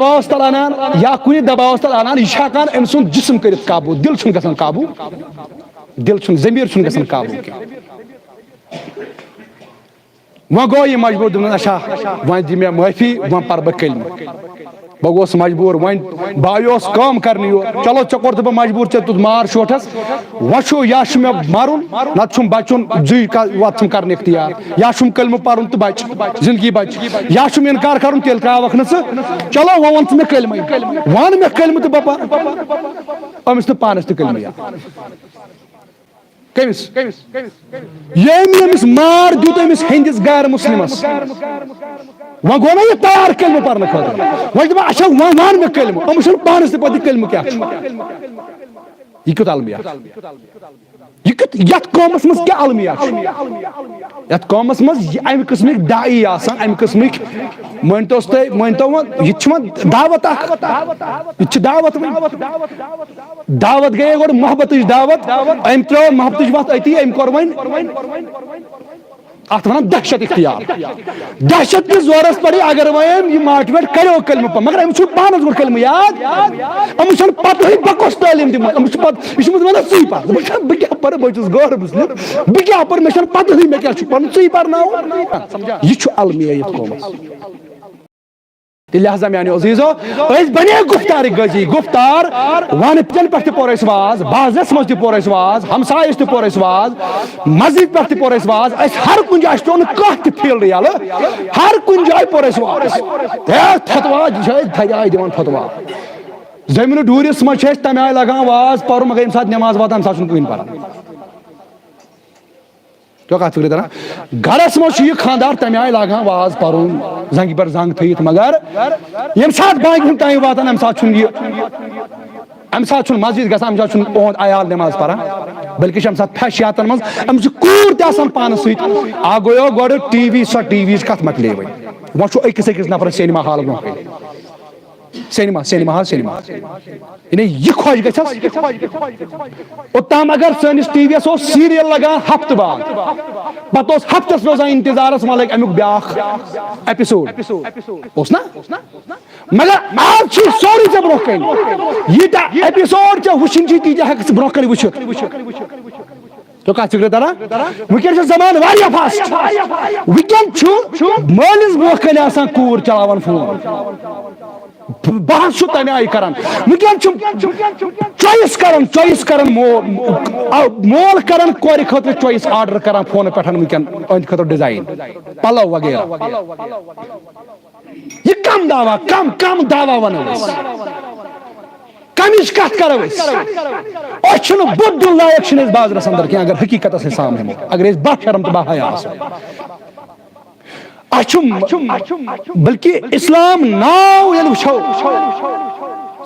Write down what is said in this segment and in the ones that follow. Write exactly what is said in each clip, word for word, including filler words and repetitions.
دباوس تل انان یا کُنہِ دباوس تل انان، یہِ چھُ ہٮ۪کان أمۍ سُنٛد جسم کٔرِتھ قابوٗ، دِل چھُنہٕ گژھان قابوٗ، دِل چھُنہٕ، ضمیٖر چھُنہٕ گژھان قابوٗ کینٛہہ۔ وۄنۍ گوٚو یہِ مجبوٗر، دوٚپُن، "اچھا، وۄنۍ دِ مےٚ معٲفی، وۄنۍ پَرٕ بہٕ کلمہٕ۔" بہٕ گوٚوُس مجبوٗر، وۄنۍ بہٕ آیوس کٲم کرنہِ یور۔ چلو، ژےٚ کوٚرتھٕ بہٕ مجبوٗر، ژےٚ دیُت مار شوٹھس۔ وۄنۍ چھُ یا چھُ مےٚ مَرُن، نَتہٕ چھُم بَچُن، زٕے کا-، وَتھ چھُم کرنہِ اختیار۔ یا چھُم کلمہٕ پَرُن تہٕ بَچ، زندگی بَچ۔ یا چھُم اِنکار کرُن، تیٚلہِ ترٛاوَکھ نہٕ ژٕ۔ چلو، وۄنۍ وَن ژٕ مےٚ کلمَے۔ وَن مےٚ کلمہٕ تہٕ بہٕ پَرٕ۔ أمِس تہٕ پانَس تہِ کلمہٕ یاد۔ کٔمِس؟ ییٚمۍ ییٚمِس مار دیُت أمِس ہیٚنٛدِس غیر مسلمس۔ وۄنۍ گوٚو نا یہِ تیار کلمہٕ پرنہٕ خٲطرٕ۔ وۄنۍ چھُ دپان، "اچھا، وۄنۍ وَن مےٚ کلمہٕ۔" أمِس چھُنہٕ پانس تہِ پتہ یہِ کلمہٕ کیٛاہ چھُ۔ یہِ کیُتھ المیہ چھُ؟ یہِ کیُتھ، یتھ قومس منٛز کیٛاہ المیہ چھُ؟ یتھ قومس منٛز یہِ امہِ قٕسمٕکۍ داعی آسان، امہِ قٕسمٕکۍ، مٲنۍتو تُہۍ، مٲنۍتو وۄنۍ، یہِ تہِ چھُ وۄنۍ دعوت اکھ۔ یہِ تہِ چھِ دعوت وۄنۍ۔ دعوت گٔیے گۄڈٕ محبتٕچ دعوت، أمۍ ترٲو محبتٕچ وَتھ أتی، أمۍ کوٚر وۄنۍ، اَتھ وَنان دہشت اختیار۔ دہشت کِس زورَس پٮ۪ٹھٕے اگر وۄنۍ أمۍ یہِ motivate کَریو کلمہٕ پَتہٕ، مگر أمِس چھُنہٕ پانَس گۄڈٕ کلمہٕ یاد، أمِس چھَنہٕ پَتہٕٕے بہٕ کۄس تعلیٖم دِمہٕ، أمِس چھُ پَتہٕ، یہِ چھُ أمِس وَنان ژٕے پَر، بہٕ کیٛاہ، بہٕ کیٛاہ پَرٕ، بہٕ چھُس غٲر مُسلِم، بہٕ کیٛاہ پَرٕ، مےٚ چھَنہٕ پَتہٕٕے مےٚ کیٛاہ چھُ پَرُن، ژٕے پَرناو۔ یہِ چھُ المیہ یَتھ قومَس۔ تہٕ لہذا میانیو عزیزو، أسۍ بنے گفتار غازی، گفتار وانہٕ پٮ۪ٹھ تہِ پوٚر اَسہِ واز، بازرس منٛز تہِ پوٚر اَسہِ واز، ہمسایس تہِ پوٚر اَسہِ واز، مسجد پٮ۪ٹھ تہِ پوٚر اَسہِ واز، اَسہِ ہر کُنہِ جایہِ، اَسہِ پیوٚو نہٕ کانٛہہ تہِ field یَلہٕ، ہر کُنہِ جایہِ پوٚر اَسہِ واز۔ ہے فتوا، یہِ چھِ اَسہِ دَجہِ آیہِ دِوان فتوا۔ زٔمیٖنہٕ ڈوٗرِس منٛز چھِ اَسہِ تَمہِ آیہِ لگان واز پَرُن، مگر ییٚمہِ ساتہٕ نٮ۪ماز واتان، تَمہِ ساتہٕ چھُنہٕ کٕہٕنۍ پَران۔ تو کتھ فکرِ تران؟ گرس منٛز چھُ یہِ خانٛدار تمہِ آیہِ لاگان واز پرُن، زنگہِ پٮ۪ٹھ زنگ تھٲیِتھ، مگر ییٚمہِ ساتہٕ بانگہِ ہُنٛد ٹایم واتان، امہِ ساتہٕ چھُنہٕ یہِ، امہِ ساتہٕ چھُنہٕ مسجد گژھان، امہِ ساتہٕ چھُنہٕ اُہُنٛد عیال نٮ۪ماز پران، بلکہِ چھِ امہِ ساتہٕ فحشیاتن منٛز، أمِس چھِ کوٗر تہِ آسان پانس سۭتۍ۔ اکھ گوٚو گۄڈٕ ٹی وی، سۄ ٹی وی یِچ کتھ مۄکلے وۄنۍ، وۄنۍ چھُ أکِس أکِس نفرس سینما ہال برونٛہہ کنہِ۔ سینما، سینما حظ، سینما۔ یعنی یہِ خۄش گژھٮ۪س۔ اوٚتام اگر سٲنِس ٹی وی یَس اوس serial لگان ہفتہٕ بعد، پتہٕ اوس ہفتس روزان انتظارس، وۄنۍ لگہِ امیُک بیاکھ episode۔ اوس نا؟ مگر آز چھُ سورُے ژےٚ برونٛہہ کنہِ۔ ییٖتیٛاہ episode ژےٚ وٕچھِنۍ چھِ، تیٖتیٛاہ ہٮ۪ککھ ژٕ برونٛہہ کنہِ وٕچھِتھ۔ تو کتھ فکرِ تران؟ وٕنکیٚن چھُ زمانہٕ واریاہ fast۔ وٕنکیٚن چھُ مٲلِس برونٛہہ کنہِ آسان کوٗر چلاوان فون۔ بہٕ حظ چھُ تمہِ آیہِ کران۔ وٕنکیٚن چھُ choice کران، choice کران مو-، آ، مول کران کورِ خٲطرٕ choice order کران فونہٕ پٮ۪ٹھ وٕنکیٚن أہنٛدِ خٲطرٕ design، پلو وغیرہ۔ یہِ کم دعویٰ، کم، کم دعویٰ ونو أسۍ؟ کمِچ کتھ کرو أسۍ؟ أسۍ چھِنہٕ بُتھ دیُن لایق چھِنہٕ أسۍ بازرس اندر کینٛہہ، اگر حقیقتس أسۍ سامنے ہٮ۪مو، اگر أسۍ با شرم تہٕ با حیا آسو۔ اَسہِ چھُ، بلکہِ اسلام ناو ییٚلہِ وٕچھو،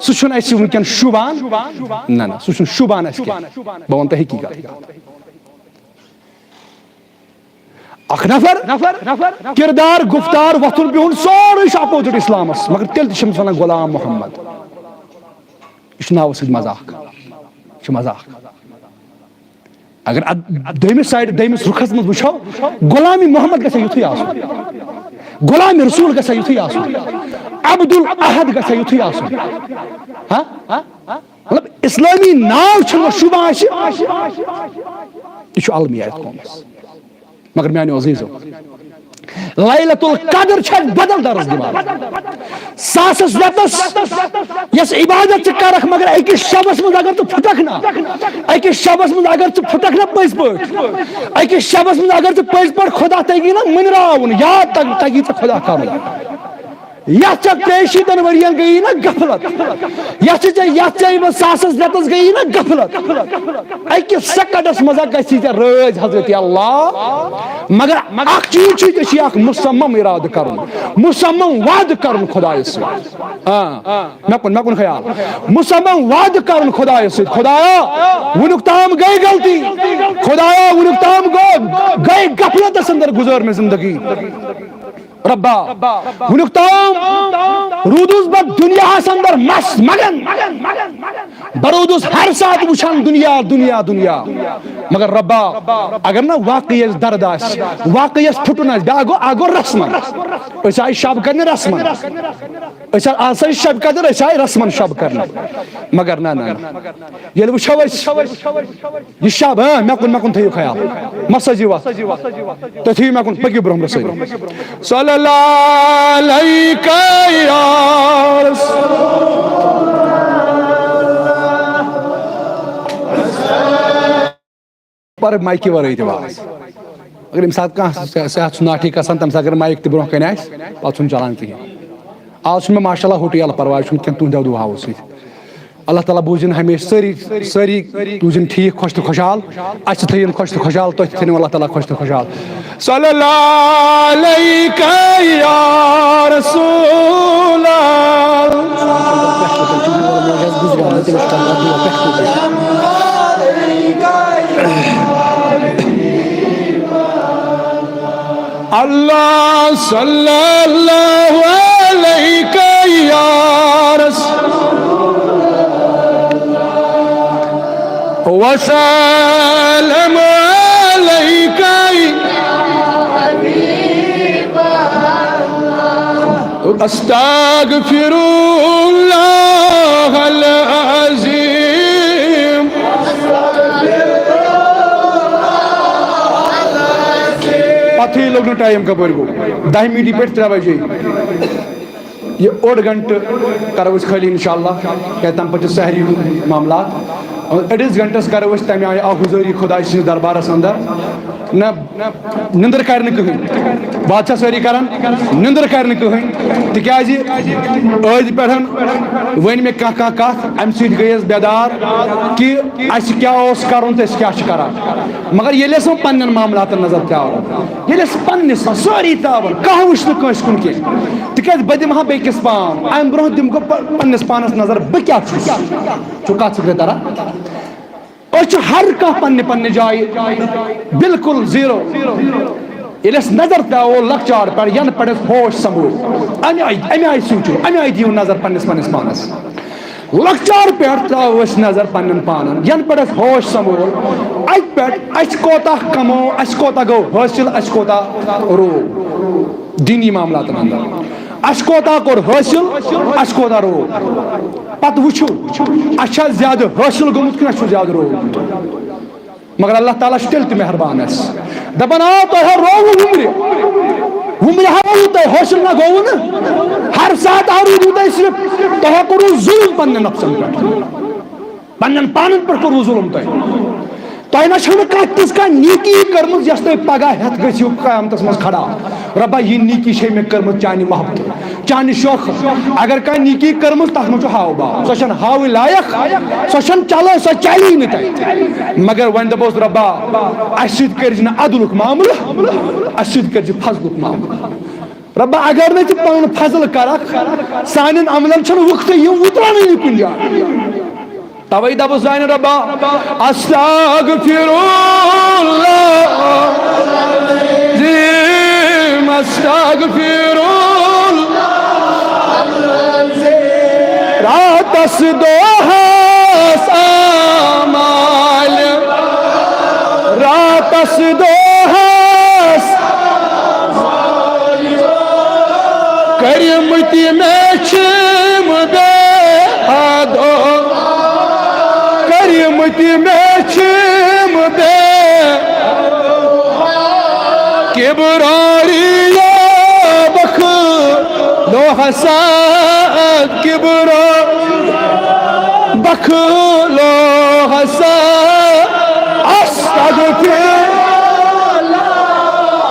سُہ چھُنہٕ اَسہِ وٕنکیٚن شوٗبان۔ نہ، نہ، سُہ چھُنہٕ شوٗبان اَسہِ کینٛہہ۔ بہٕ وَنہٕ تۄہہِ حقیٖقت۔ اکھ نفر، کردار، گفتار، وۄتھُن بِہُن، سورُے چھُ opposite اسلامس، مگر تیٚلہِ تہِ چھِ أمِس وَنان غلام محمد۔ یہِ چھُ ناوَس سۭتۍ مذاق۔ یہِ چھُ مذاق۔ اگر اتھ دوٚیمِس side، دوٚیمِس رُخس منٛز وٕچھو، غلامِ محمد گژھِ ہا یُتھُے آسُن، غلامِ رسول گژھِ ہا یُتھُے آسُن، عبدالاحد گژھِ ہا یُتھُے آسُن۔ ہا؟ مطلب، اسلٲمی ناو چھُنہٕ وۄنۍ شوٗبان اَسہِ۔ یہِ چھُ المیہ یَتھ قومس۔ مگر میانیو عزیزو، لیلۃ القدر چھِ اَسہِ بدل درس دِوان۔ ساسس رٮ۪تس یۄس عبادت ژٕ کرکھ، مگر أکِس شبس منٛز اگر ژٕ پھُٹکھ نا، أکِس شبس منٛز اگر ژٕ پھُٹکھ نا پٔزۍ پٲٹھۍ، أکِس شبس منٛز اگر ژٕ پٔزۍ پٲٹھۍ خدا تگی نا مٔنراوُن، یاد تگ-، تگی ژےٚ خدا کرُن۔ یتھ ژےٚ ترٛیہِ شیٖتن ؤرین گٔیی نا غفلت، یتھ ژےٚ، یتھ ژےٚ یِمن ساسس رٮ۪تس گٔیی نا غفلت، أکِس سیکنڈس منٛز گژھی ژےٚ رٲضۍ حضرت اللہ۔ مگر اکھ چیٖز چھُے ژےٚ چھُے اکھ مصمم ارادٕ کرُن، مصمم وعدٕ کرُن خدایس سۭتۍ۔ آ، مےٚ کُن، مےٚ کُن خیال۔ مصمم وعدٕ کرُن خدایس سۭتۍ، خدایا، وُنیُک تام گٔے غلطی، خدایا، وُنیُک تام گوٚو، گٔے غفلتس اندر گُزٲر مےٚ زندگی۔ ربا، وُنیُک تام روٗدُس بہٕ دُنیاہس اندر مست مگن۔ بہٕ روٗدُس ہر ساتہٕ وٕچھان دُنیا، دُنیا، دُنیا۔ مگر ربا، اگر نہ واقعی اَسہِ درد آسہِ، واقعی اَسہِ پھُٹُن آسہِ، بیٛاکھ گوٚو، اکھ گوٚو رسمن۔ أسۍ آیہِ شب کرنہِ رسمن۔ أسۍ آ-، آز چھِ شب قدر، أسۍ آے رسمن شب کرنہِ۔ مگر نہ، نہ، نہ۔ ییٚلہِ وٕچھو أسۍ یہِ شب، ہاں، مےٚ کُن، مےٚ کُن تھٲیِو خیال۔ مہ سوٗزِو وَتھ۔ تُہۍ تھٲیِو مےٚ کُن، پٔکِو برٛونٛہہ برٛونٛہہ سٲری۔ صلی اللہ علیک یا رسول۔ پر مایکہِ ورٲے تہِ واز۔ اگر ییٚمہِ ساتہٕ کانٛہہ صحت چھُ ناٹھیٖک آسان، تَمہِ ساتہٕ اگر مایک تہِ برٛونٛہہ کَنہِ آسہِ، پَتہٕ چھُنہٕ چلان کِہیٖنۍ۔ آز چھُ مےٚ ماشاء اللہ ہوٚٹُے یَلہٕ، پَرواے چھُنہٕ کینٛہہ، تُہُنٛدیو دُعاہو سۭتۍ۔ اللہ تعالیٰ بوٗزِن ہمیشہِ سٲری، سٲری روٗزِن ٹھیٖک، خۄش تہٕ خۄشحال۔ اَسہِ تہِ تھٲیِن خۄش تہٕ خۄشحال، تۄہہِ تہِ تھٲیِن اللہ تعالیٰ خۄش تہٕ خۄشحال۔ صلی اللہ علیک یا رسول اللہ۔ اللہ صلی اللہ علیک یا رسول وسلم علیک۔ استغفر اللہ العظیم۔ پتہٕ لوٚگ نہٕ ٹایم کپٲرۍ گوٚو، دَہہِ مِنٹہِ پٮ۪ٹھ ترٛےٚ بجے۔ یہِ اوٚڑ گھنٹہٕ کرو أسۍ خٲلی انشاءاللہ، کیازِ تَمہِ پتہٕ چھِ سحری ہُنٛد معاملات۔ أڑِس گھنٹس کرو أسۍ تَمہِ آیہِ اکھ حضوٗری خۄداے سٕنٛدِس دربارس اندر۔ نہ نِندٕر کرِ نہٕ کٕہٕنۍ۔ بات چھا سٲری کران؟ نِندٕر کرِ نہٕ کٕہٕنۍ۔ تِکیازِ أزۍ پٮ۪ٹھ ؤنۍ مےٚ کانٛہہ کانٛہہ کتھ، امہِ سۭتۍ گٔیس بیدار کہِ اسہِ کیٛاہ اوس کرُن تہٕ أسۍ کیٛاہ چھِ کران۔ مگر ییٚلہِ أسۍ وۄنۍ پننٮ۪ن معاملاتن نظر ترٛاوو، ییٚلہِ أسۍ پننِس سۭتۍ سٲری ترٛاوَن، کانٛہہ وٕچھِ نہٕ کٲنٛسہِ کُن کینٛہہ۔ تِکیٛازِ بہٕ دِمہٕ ہا بیٚکِس پام، اَمہِ برٛونٛہہ دِمہٕ بہٕ پہ-، پننِس پانَس نظر، بہٕ کیٛاہ چھُس۔ چھُ کَتھ فِکرِ تَران؟ أسۍ چھِ ہر کانٛہہ پننہِ پننہِ جایہِ بالکل زیٖرو۔ ییٚلہِ أسۍ نظر ترٛاوو لۄکچار پٮ۪ٹھ، یَنہٕ پٮ۪ٹھ أسۍ ہوش سنٛبھول، اَمہِ آیہِ، اَمہِ آیہِ سوٗنٛچِو، اَمہِ آیہِ دِیِو نظر پننِس پننِس پانَس۔ لۄکچار پٮ۪ٹھ ترٛاوو أسۍ نظر پننٮ۪ن پانن، ینہٕ پٮ۪ٹھ اسہِ ہوش سنبھول، اتہِ پٮ۪ٹھ اسہِ کوتاہ کموو، اسہِ کوتاہ گوٚو حٲصِل، اسہِ کوتاہ روو دینی معاملاتن اندر، اسہِ کوتاہ کوٚر حٲصِل، اسہِ کوتاہ روو۔ پتہٕ وٕچھِو، اسہِ چھا زیادٕ حٲصِل گوٚمُت کِنہٕ اسہِ چھُ زیادٕ روومُت۔ مگر اللہ تعالیٰ چھُ تیٚلہِ تہِ مہربان اَسہِ۔ دَپان، آ، تۄہہِ ہا رووٕ وُمرِ۔ وُمرِ ہا رووٕ تۄہہِ، حٲصِل نہ گوٚوٕ نہٕ۔ ہر ساتہٕ ہا روٗدوٕ تۄہہِ صرف، تۄہہِ ہا کوٚروٕ ظُلُم پنٛنٮ۪ن نفسَن پٮ۪ٹھ۔ پنٛنٮ۪ن پانَن پٮ۪ٹھ کوٚروٕ ظُلُم تۄہہِ۔ تۄہہِ نہ چھَو نہٕ کانٛہہ تِژھ کانٛہہ نیکی کٔرمٕژ، یۄس تۄہہِ پگاہ ہٮ۪تھ گٔژھِو قیامتَس منٛز کھڑا۔ رۄبا، یہِ نیکی چھے مےٚ کٔرمٕژ چانہِ محبتہٕ۔ چانہِ شوخہٕ۔ اگر کانٛہہ نیکی کٔرمٕژ، تَتھ منٛز چھُ ہاو باو۔ سۄ چھَنہٕ ہاوٕنۍ لایق، سۄ چھَنہٕ چلان، سۄ چلی نہٕ تۄہہِ۔ مگر وۄنۍ دَپوس، رۄبا، اَسہِ سۭتۍ کٔرۍ زِ نہٕ عدلُک معاملہٕ، اَسہِ سۭتۍ کٔرۍ زِ فضلُک معاملہٕ۔ رۄبا، اگر نہٕ ژٕ پانہٕ فضل کَرَکھ، سانٮ۪ن عملن چھَنہٕ وُختٕے یِم وُترانٕے نہٕ کُنہِ جایہِ۔ توے دپُس زانہِ رۄبا، استغفر اللہ العظیم، استغفر اللہ۔ راتس دۄہس اعمال، راتس دۄہس کٔرمٕتۍ مےٚ چھِم بے حدو، کٔرمٕتۍ مےٚ چھِم بے کبراری بخ لو حسد کبرا بخ لو حسد استغفر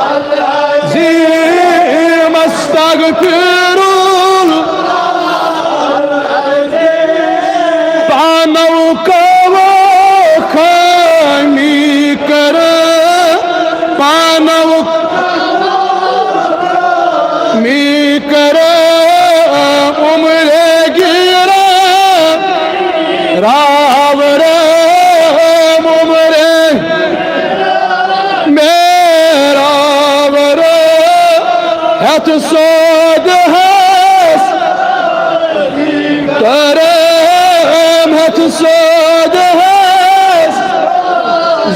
العظیم، استغفر العظیم۔ پانو کو خامی کر، پانو می کر عمر گیرا راور عمر میرا ور ہتھ سود ہس ترم ہتھ سود ہس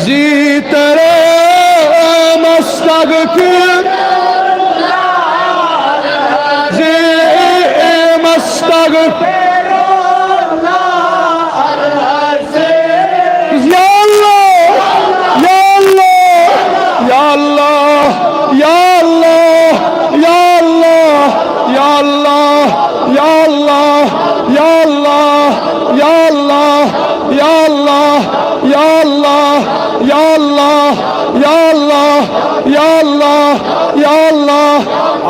زی ترم استغفر زی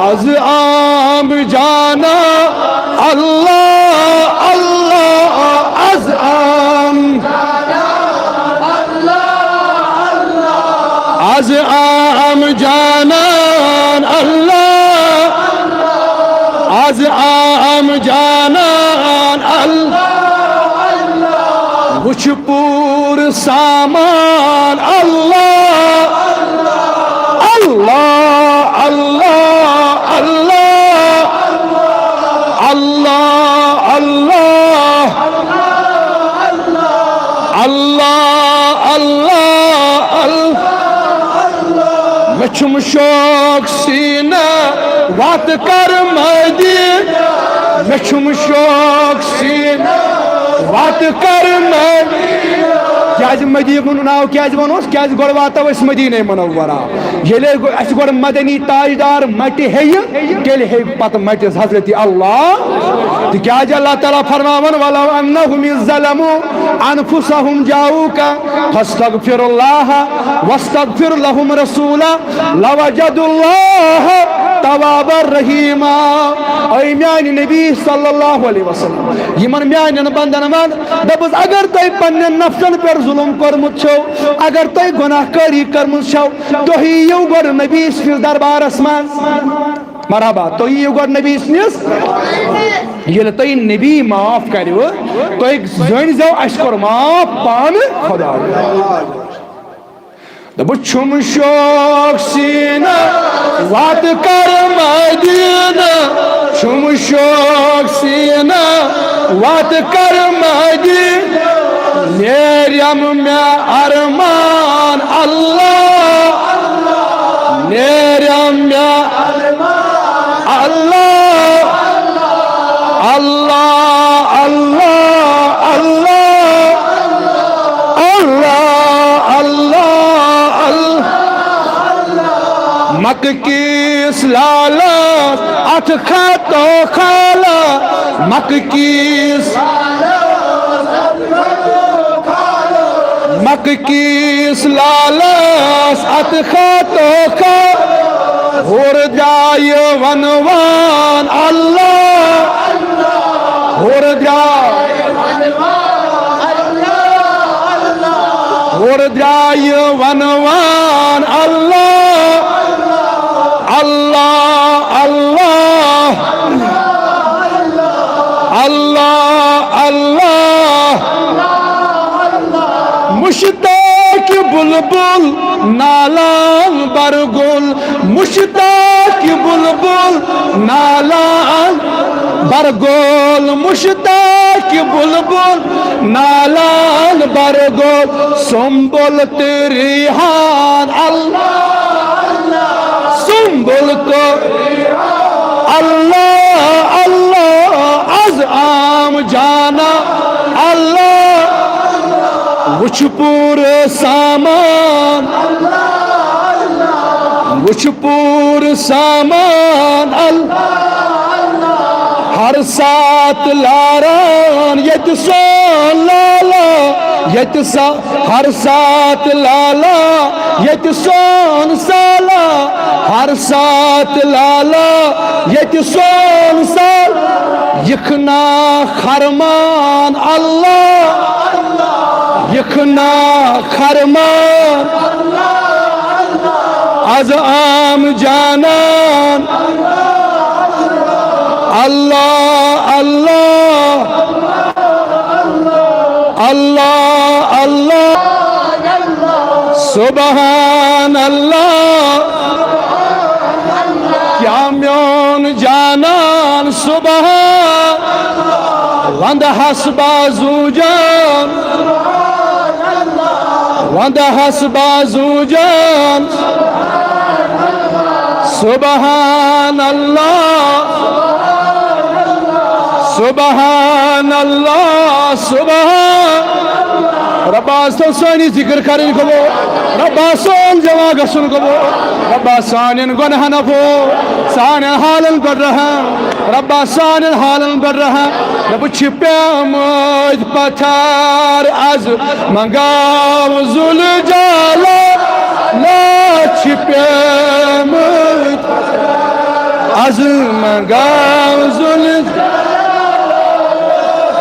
از عام جانا اللہ، اللہ، از عام، از عام جانان اللہ، از عام جانان اللہ۔ وچھ پور سامان اللہ، اللہ، اللہ، اللہ، اللہ، اللہ، اللہ، اللہ، اللہ۔ مےٚ چھُم شوق سیٖنہٕ وَتہٕ کر مدینہ، مےٚ چھُم شوق سیٖنہٕ وَتہٕ کر مدینہ۔ کیازِ مدینہ ناو کیازِ ووٚنُس؟ کیازِ گۄڈٕ واتو أسۍ مدینہ منورہ۔ ییٚلہِ گۄ-، اَسہِ گۄڈٕ مدنی تاجدار مَٹہِ ہیٚیہِ، تیٚلہِ ہیٚیہِ پتہٕ مَٹِس حضرت اللہ۔ تِکیازِ اللہ تعالیٰ فرماوان، "ولو انہم اذ ظلموا انفسہم جاؤک فاستغفروا اللہ واستغفر لہم رسولہ لوجدوا اللہ توابا رحیما۔" اے میانہِ نبی صلی اللہ علیہ وسلم، یِمن میانٮ۪ن بندن ون، دپُس، اگر تۄہہِ پننٮ۪ن نفسن پٮ۪ٹھ ظلم کوٚرمُت چھو، اگر تۄہہِ گۄناہ کٲری کٔرمٕژ چھو، تُہۍ یِیِو گۄڈٕ نبی سٕنٛدِس دربارس منٛز۔ مرحبا، تُہۍ یِیِو گۄڈٕ نبی سٕنٛدِس۔ ییٚلہِ تۄہہِ نبی معاف کَرِوٕ، تُہۍ زٲنۍزیو، اَسہِ کوٚر معاف پانہٕ خۄدایَن۔ دوٚپُس، چھُم شوق سیٖنہٕ وَتہٕ کَر مدینہ، چھُم شوق سیٖنہٕ وَتہٕ کَر مدینہ۔ نیرم مےٚ ارمان اللہ، نیرم مےٚ اللہ، اللہ، اللہ، اللہ، اللہ، اللہ، اللہ۔ مکہ کِس لالس اتھ خط و خالہ، مکہ کِس مکہ کِس لالس اتھ خط و خال، ہور درٛایہِ ونوان اللہ، ہور درٛا-، ہور درٛایہِ ونوان اللہ، اللہ، اللہ، اللہ، اللہ۔ مشتاق بلبل نالان برگل، مشتاق بلبل نالان برگل، مشتاق بلبل نالان برگل، سنبل تہٕ ریحان اللہ، سنبل تہٕ اللہ، اللہ، از عام جانا اللہ، وچھ پور سامان، وچھ پور سامان اللہ، ہر سات لاران ییٚتہِ سون لالا، ییٚتہِ سا ہر سات لالا، ییٚتہِ سون سالا، ہر سات لالا، ییٚتہِ سون سال۔ یِکھ نا خرمان اللہ، یِکھ نا خرمان از عام جانان۔ اللہ، اللہ، اللہ، اللہ، سبحان اللہ۔ کیا میون جانان سبحان، وند ہس بازو جان، وند ہس بازو جان۔ سبحان اللہ، سبحان اللہ، سبحان۔ ربا، از تو سانی ذکر کرن قبول۔ ربا، سون جمع گسن قبول۔ ربا، سانین گناہن عفو، سانین حالن پر رحم۔ ربا، سانین حالن پر رحم۔ رب، چھ پیمت پتھر از منگاو ذوالجلال، لا چھ پیمت از منگاو ذوالجلال،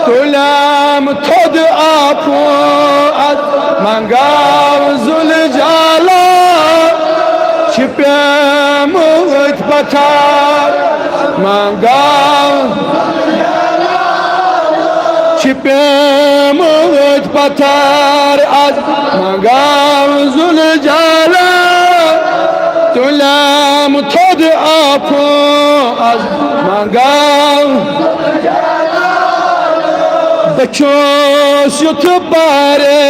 تُلیم تھوٚد آفو، از منگاو ذوالجلال، چھِ پیمٕتۍ پتھر منگاو، چھِ پیمٕتۍ پتھر از منگاو ذوالجلال، تُلیم تھوٚد آفو، از منگاو۔ بہٕ چھُس یُتھ پرے